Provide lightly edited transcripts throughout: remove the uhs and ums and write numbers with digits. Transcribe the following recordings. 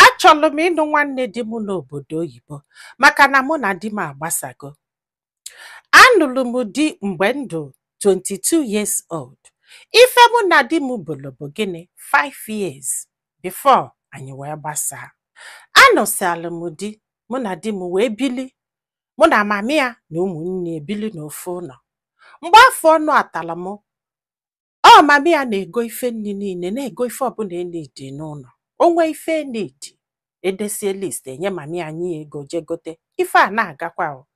Achọlụ m ịnụ nwanne di m n'obodo oyibo maka na mụ na di m agbasago. Anụlụ m di mgbe m dụ 22 years old. Ife mụ na di m bụlụ bụ gịnị? 5 years before anyị wee gbasaa. Anụsịalụ m di, mụ na di m wee bili, mụ na mami ya na ụmụnne ebili n'ofu ụlọ. Mgbe afọ ọnụ atala m, ọ mami ya na-ego ife nni niile, na-ego ife ọbụla enidi n'ụlọ. O nwee ife enidi, edesie list enye mami ya, nye ya ego jee gote. Ife a na-agakwa o.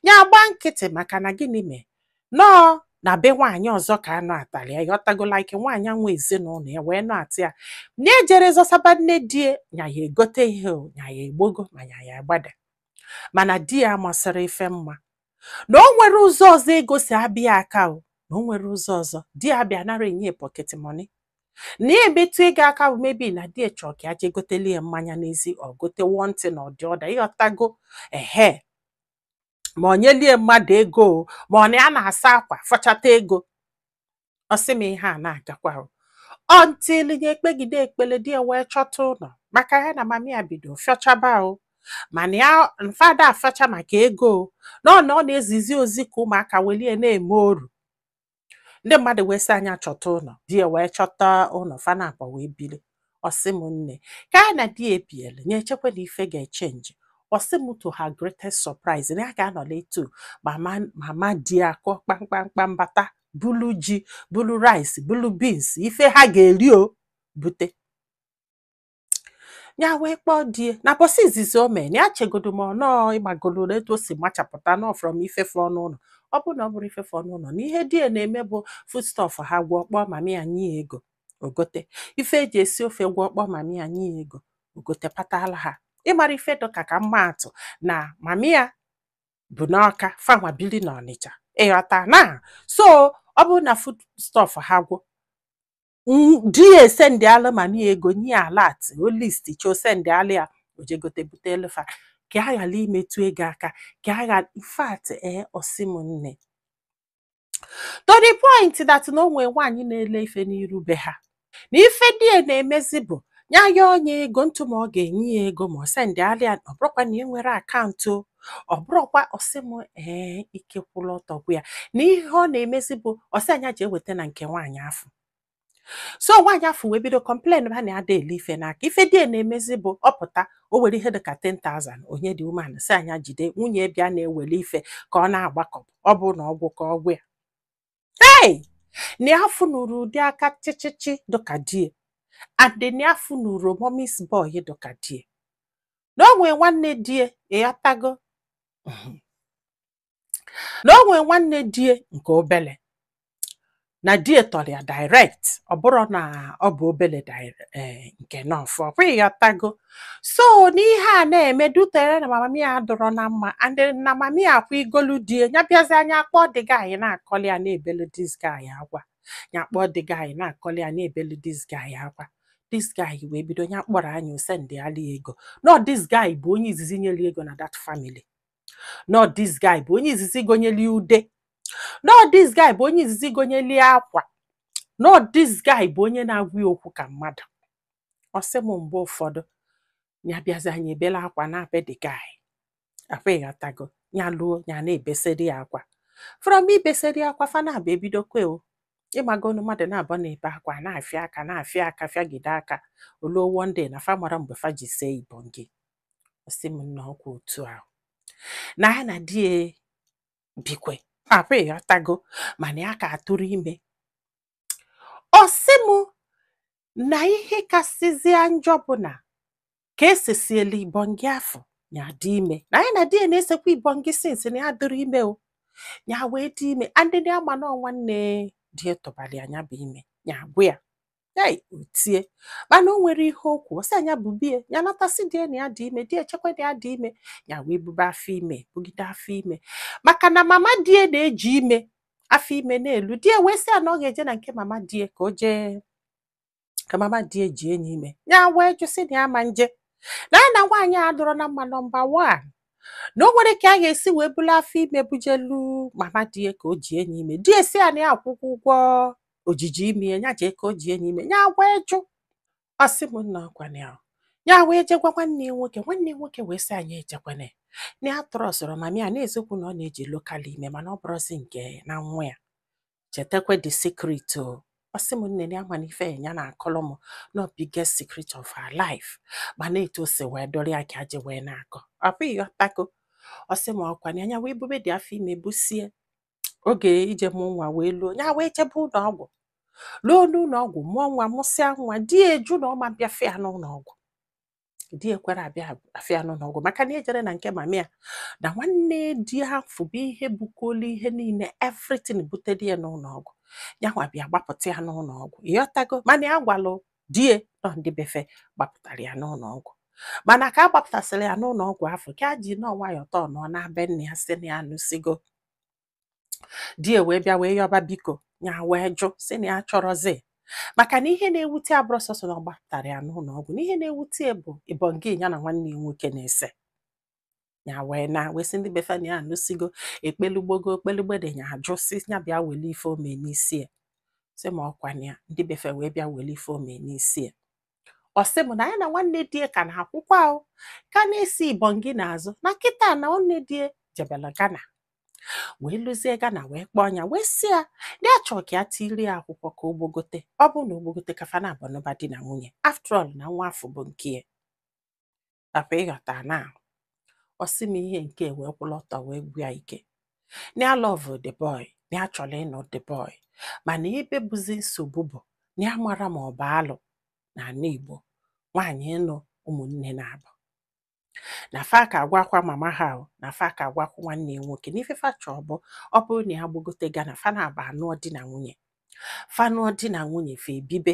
Ya agba nkịtị maka na gịnị mee? Nọọ na be nwaanyị ọzọ ka anụ atala ya, ịghọtago, like nwaanyị nwe ezinụlọ ya wee nọ atị ya. Na ejere zọsaba nne di ya, nya ya egote ihe o, nya ya egbogo ma nya ya agbada. Mana di ya masịrị ife mma. Na o nwere ụzọ ọzọ ego si abịa aka o, na o nwere ụzọ ọzọ. Di ya bịa nara enye pocket money. Na ya emetụ ego aka bụ maybe na di ya chọrọ ka ya jee goteli ya mmanya n'ezi, ọ gote one thing or the other, ịghọtago, ehe, ma ọ nyelie mmadụ ego o, ma ọ na ya na-asa akwa fọchata ego. Ọ sị m ihe a na-agakwa o. Until ya ekpegide ekpele, di ya wee chọta ụlọ maka ya na mami ya bido fịọchaba o. Mana ya mfada afịọcha maka ego o. Na ọ na-ezizi ozi ka ụmụaka welie na-eme oru. Ndị mmadụ wee sị anya chọta ụlọ, di ya wee chọta ụlọ, fana abụọ wee bili. Ọ sị m nne, ka ya na di ya ebiele, ya echekwa na ife ga-echange. Ọ sị m, to her greatest surprise, na ya ga-anọ etu mama mama di ya kụọ kpamkpamkpam bata, bulu ji, bulu rice, bulu beans, ife ha ga-eri o bute. Ya wee kpọọ di ya na bọsị izizi o mee na ya chegodo ma ọ nọọ ịgbagolo etu o si machapụta nọ from ifefe ọnụ ụlọ. Ọ bụrụ na ọ bụrụ ifefe ọnụ ụlọ na ihe di ya na-eme bụ foodstuff ha gwọọ, kpọọ mami ya nye ya ego ogote ife eji esi ofe, gwọọ, kpọọ mami ya nye ya ego ogote patala ha. Ịmara ife dịka ka mma atụ na mami ya bụ n'Ọka, fanwa bili n'Ọnịcha, ịghọta na so ọ bụrụ na foodstuff ha gwụ, di ya esendịalụ mami ya ego, nye ya alert, o list cho sendịalụ ya, o jegote butelu fa ka a ghara imetụ ego aka, ka a ghara. In fact, ee, ọsị m nne, to the point that na o nwee nwaanyị na-ele ife n'iru be ha, na ife di ya na-emezi bụ ya ya onye ego ntụ, ma ọ ga-enye ya ego ma ọ sendịalụ ya. Ọ bụrụkwa na ị nwere account o, ọ bụrụkwa. Ọsị m ee, ike kwụrụ ọtọ gwụ ya na ihe ọ na-emezi bụ ọsị anya ji eweta na nke nwaanyị afọ. So nwaanyị afọ wee bido complain ha na ada ele ife n'aka. Ife di ya na-emezi bụ ọ pụta, o were ihe dịka 10,000 onye dị umeala, si anya jide, nwunye bịa na-ewele ife ka ọ na-agbakọ, ọ bụ na ọgwụ ka ọgwụ ya. Hey! Na ya fụnụrụ ụdị aka chịchịchị dịka die, and na ya fụnụrụ mommy's boy dịka die, na o nwee nwanne die, ịghọtago, na o nwee nwanne die nke obele na die tọrọ ya direct, ọ bụrụ na ọ bụ obele nke nọfụ ọkwa, ịghọtago. So n'ihe a na-eme dutere na mami ya dọrọ na mma, and na mami ya akwa igolu die ya bịazi anya akpọ dị guy na-akọli ya, na-ebelu this guy akwa, ya kpọọ dị guy na-akọli ya, na-ebelu this guy akwa. This guy wee bido ya kpọrọ anya osendịala ya ego. No, this guy bụ onye izizi nyere ego na that family. No, this guy bụ onye izizi gonyeli ude. No, this guy bụ onye izizi gonyeli akwa. No, this guy bụ onye na-agwa ya okwu ka mmadụ. Ọ sị m, mgbe ụfọdụ ya bịazi anya ebele akwa na-abịa the guy akwa, ịghọtago, ya luo ya na-ebeseri ya akwa. From ibeseri akwa, fa na-abịa ebidokwe o, ịgbagonu mmadụ na-abọ na-ebe akwa, na-afịa aka, na-afịa aka, fịagide aka oluo. One day na fa mara mgbe fa ji see ibongi. Ọ sị m nna, ọkwa otu ahụ na ya na di ya bikwe akwa, ịghọtago, mana ya ka atụrụ ime. Ọ sị m na ihe kasịzịa njọ bụ na ka esesiela ibongi afọ ya dị ime, na ya na di ya na-esekwa ibongi since na ya dịrị ime o, ya wee dị ime, and ya ma na ọ nwanne di ya tụbara ya anya bụ ime ya agwụ ya. Ei, o tie, mana o nwere ihe okwu. Ọ sị anya bụ bie ya natasị di ya na ya dị ime, di ya echekwa na ya dị ime, ya wee bube afọ ime, bugide afọ ime, maka na mama di ya na-eji ime afọ ime na-elu di ya, wee sị ya na ọ ga-eje na nke mama di ya ka o jee ka mama di ya ji enyi ime. Ya wee jụsị na ya ma nje na ya na nwaanyị a dọrọ na mma. Number one, na o nwere ka a ga-esi wee bulu afọ ime bujelu mama di ya ka o ji enyi ime. Di ya si ya na ya akwụkwọ ụgwọ ojiji ime ya, ya jee ka o ji enyi ime. Ya wee jụ. Ọ sị m nna, ọkwana ya Ya wee je gwa nwanne ya nwoke. Nwanne ya nwoke wee sị anyị ejekwana na ya trustụrụ mama ya, na-eziokwu na ọ na-eji local ime, mana ọ bụrụzi nke na nwa ya chetakwa the secret o. Ọ sị m, nne, ya mana ife ya na-akọlụ m no biggest secret of her life, mana etu o si wee dọrọ ya ka ji wee na-akọ ọ bụ ịghọtago. Ọ sị m, ọkwa na anya wee bube dị afọ ime, busie oge ije mụ nwa wee luo, ya wee jebe ụlọ ọgwụ, luo n'ụlọ ọgwụ, mụọ nwa, mụsịa nwa. Di eju na ọma bịa fịa n'ụlọ ọgwụ. Di ekwere abịa afịa n'ụlọ ọgwụ maka na ejere na nke mami ya na nwanne di afụ bụ ihe bukolu ihe niile, everything butere ya n'ụlọ ọgwụ. Ya nwa bịa gbapụta ya n'ụlọ ọgwụ, ịghọtago? Mana ya gwalụ die nọ ndị befe gbapụtara ya n'ụlọ ọgwụ. Mana ka a gbapụtasịrị ya n'ụlọ ọgwụ afọ, ka a ji nọọ nwayọọ tọọ nọ na be nna ya, sị na ya anụsigo di ya, wee bịa wee yọba biko. Ya wee jụ, sị na ya chọrọzi, maka na ihe na-ewute abụrụ sọsọ na ọ gbapụtara ya n'ụlọ ọgwụ, na ihe na-ewute ya bụ ịbọngị ya na nwanne ya nwoke na-ese. Ya wee na wee sị ndị befe na ya anụsigo, ekpelugbogo ekpelugbede. Ya ajụ, sị ya bịa wele ife ome n'isi ya. Sị ma ọkwa ya ndị befe wee bịa wele ife ome n'isi ya. Ọ sị m na ya na nwanne die ka na-akwụkwọ ahụ ka na-esi ịbọngị n'azụ na kịta na nwanne die jebela Ghana, wee lụzie Ghana, wee kpọọ ya, wee sị ya na ya chọrọ ka ya tiri ya akwụkwọ ka o gbogote. Ọ bụrụ na o gbogote, ka fa na-abụ di na nwunye. After all, na nwa afọ bụ nke ya papa, ịghọta? Na ọ sị m, ihe nke wee kwụrụ ọtọ wee gwu ya ike na ya love the boy, na ya chọrọ ịnụ the boy, mana ebe bụzi nsogbu bụ na ya mara ma ọ bụ alụ n'ala Igbo nwaanyị ịnụ ụmụnne na-abụ, na fa ka agwakwa mama ha o, na fa ka agwakwa nwanne ya nwoke n'ife fa chọọ bụ ọ bụrụ na ya gbogote Ghana, fa na-aba anụọ di na nwunye, fa nụọ di na nwunye, fa ebibe,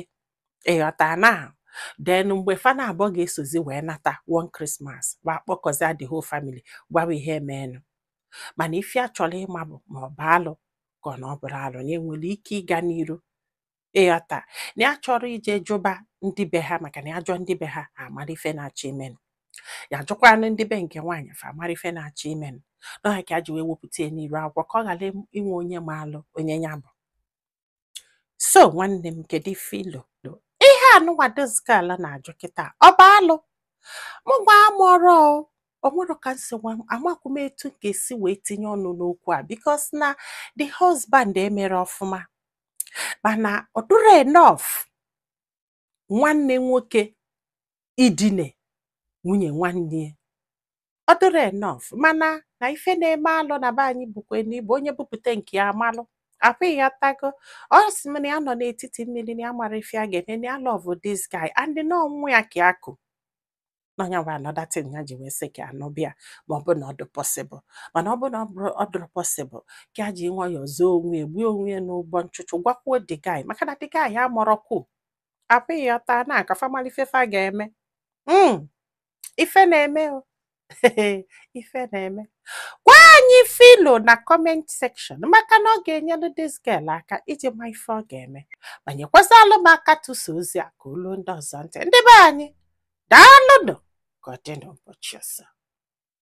ịghọta? Na then mgbe fa na-abụọ ga-esozi wee nata one Christmas, wa kpọkọzia the whole family, gwawa ihe emenụ. Mana ife a chọrọ ịma bụ ma ọ bụ alụ ka ọ na ọ bụrụ alụ, na enwere ike ịga n'iru, ịghọta? Na ya chọrọ ije jụba ndị be ha, maka na ya jụọ ndị be ha, ha amara ife na-achọ imenụ. Ya jụkwanụ ndị be nke nwaanyị, fa amara ife na-achọ imenụ. N'ọha ka a ji wee wepụta ya n'iru akwụkwọ ka ọ ghara inwe onye ma alụ onye ya bụ. So nwanne m, kedu ife ilo ihe anụnwa this girl na-ajụ kịta? Ọ bụ alụ? Mụ gwa amụọrọ o, o nwero ka nsi gwa m, amakwu m etu m ga-esi wee tinye ọnụ n'okwu a, because na the husband emere ọfụma, mana ọ dụrọ enough nwanne nwoke idine nwunye nwanne ya. Ọ dịrọ enough, mana na ife na-eme alụ na be anyị bụkwa na ịbụ onye bupụta nke ya amalụ akwa, ịghọtago? Ọ sị m na ya nọ n'etiti mmiri, na ya mara ife a ga-eme, na ya love this guy and na ọnwụ ya ka ya kụ n'ọnya bụ another thing ya ji wee sị ka anụbịa, ma ọ bụ na ọ dị possible. Mana ọ bụ na ọ bụrụ ọ dịrọ possible, ka ya ji nwayọọ zoo onwe ya, gbuo onwe ya n'ụgbọ nchụchụ, gwakwuo the guy, maka na the guy amụrọkwu akwa, ịghọta? Na ka famali ife fa ga-eme. Ife na-eme o, ife na-eme. Gwa anyị filo na comment section, maka na ọ ga-enyelu this girl aka iji ma ife ọ ga-eme, ma nyekwazalụ m aka tụsa ozi a ka olu ndị ọzọ ntị. Ndị be anyị, daalụnụ. Ka ọ dị n'ụbọchị ọzọ.